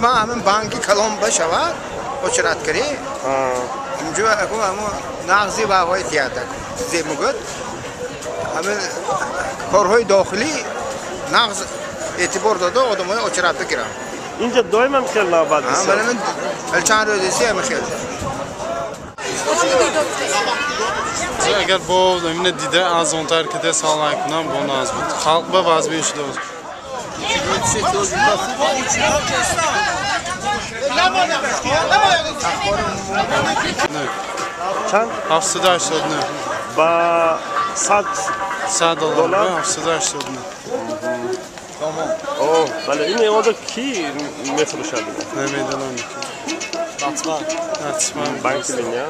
Ма ҳамин банки калон башавад, очередь кирӣ. Инҷо аку ҳамо нағзи ваҳои театр. Зе мегӯяд, ҳамин корҳои дохилӣ нағз эътибор дода, одамои очередь бигиранд. Инҷа доимам хел навбат бисёр. Вале ман чанд рӯз ҳамин хел. Агар бо имина дида арзонтар кида салон кунам, бо наз буд. Халқ ба вазмин шуда буд. Чанд? 789. Ба 100 100 доллар 789. О, бале, ин ода ки мефурӯшад? Намедонам. Натсман. Натсман. Банки Линия.